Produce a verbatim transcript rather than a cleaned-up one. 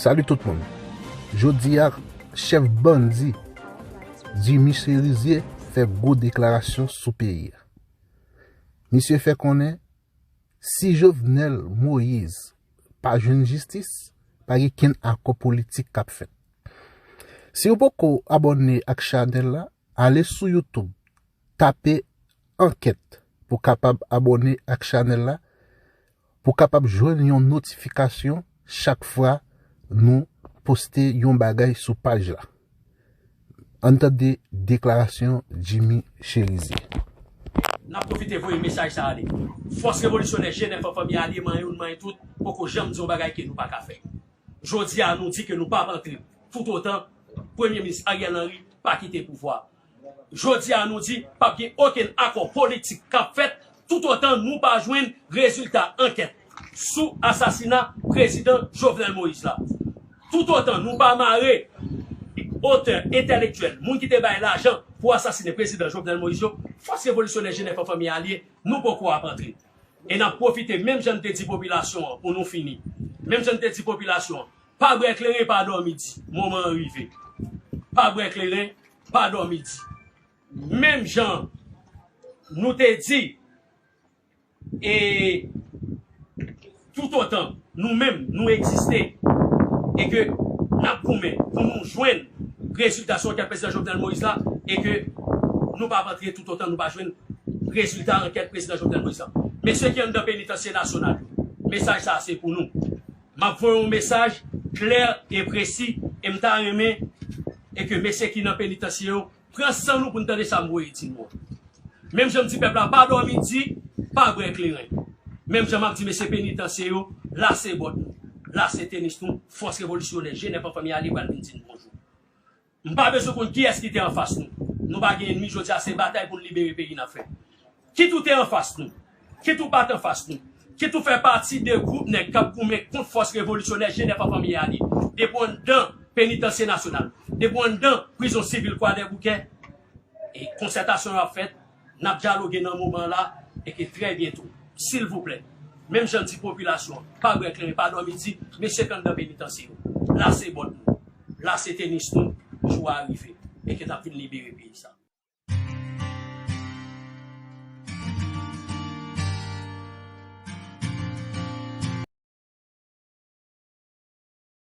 Salut tout moun. Jodi a, chèf bandi Jimmy Chérizier fè gwo deklarasyon sou peyi a. Misye fè konnen si Jovenel Moïse pa jwenn jistis, pa gen kenn akò politik k ap fèt. Si w poko abòne ak chanèl la, ale sou YouTube, tape Ankèt pou kapab abòne ak chanèl la, pou kapab jwenn yon notifikasyon chak fwa nou poste yon bagay sou paj la. Ann tande deklarasyon Jimmy Chérizier. N ap pwofite voye mesaj sa ale. Fòs revolisyonè G nèf an fanmi alye, manyen youn, manyen tout, poko janm di yon bagay ke nou pa ka fè. Jodi a, nou di ke nou p ap antre toutotan Premye Minis Ariel Henry pa kite pouvwa. Jodi a, nou di p ap gen okenn akò politik k ap fèt toutotan nou pa jwenn rezilta ankèt sou asasina Prezidan Jovenel Moïse la. Toutotan nou pa mare otè entèlektyèl, moun ki te bay lajan pou asasinen Prezidan Jovenel Moïse yo, fòs revolisyonè G nèf an fanmi alye, nou poko ap antre. E n ap pwofite, menm jan n te di popilasyon an pou nou fini. Menm jan n te di popilasyon an, pa bwè kleren, pa dòmi di. Moman an rive. Pa bwè kleren, pa dòmi di. Menm jan nou te di, e toutotan nou menm nou egziste, e ke n ap goumen pou nou jwenn rezilta sou ankèt Prezidan Jovenel Moïse la, e ke nou p ap antre toutotan nou pa jwenn rezilta ankèt Prezidan Jovenel Moïse la. Mesye ki anndan penitansye nasyonal yo, mesaj sa a se pou nou. M ap voye yon mesaj klè e presi, e m ta renmen e ke mesye ki nan penitansye yo pran san nou pou n tande sa m voye di nou an. Menm jan m di pèp la pa dòmi di, pa bwè kleren. Menm jan m ap di mesye penitansye yo, lase bòt nou, lase tenis nou, fòs revolisyonè G nèf an fanmi alye pral vin di n bonjou. M pa bezwen konn kiyès ki te anfas nou. Nou pa gen ènmi, jodi a se batay pou n libere peyi n ap fè. Kit ou te anfas nou, kit ou pa t anfas nou, kit ou fè pati de gwoup nèg k ap goumen kont fòs revolisyonè G nèf an fanmi alye, depi w anndan penitansye nasyonal, depi w anndan prizon sivil Kwadèboukè, e konsètasyon yo ap fèt, n ap dyaloge nan moman la, e ke trè byento, silvouplè, menm jan n di popilasyon an, pa bwè kleren, pa dòmi di, mesye k anndan penitansye yo, lase bòt nou, lase tenis nou, jou a rive, e ke n ap vin libere peyi sa.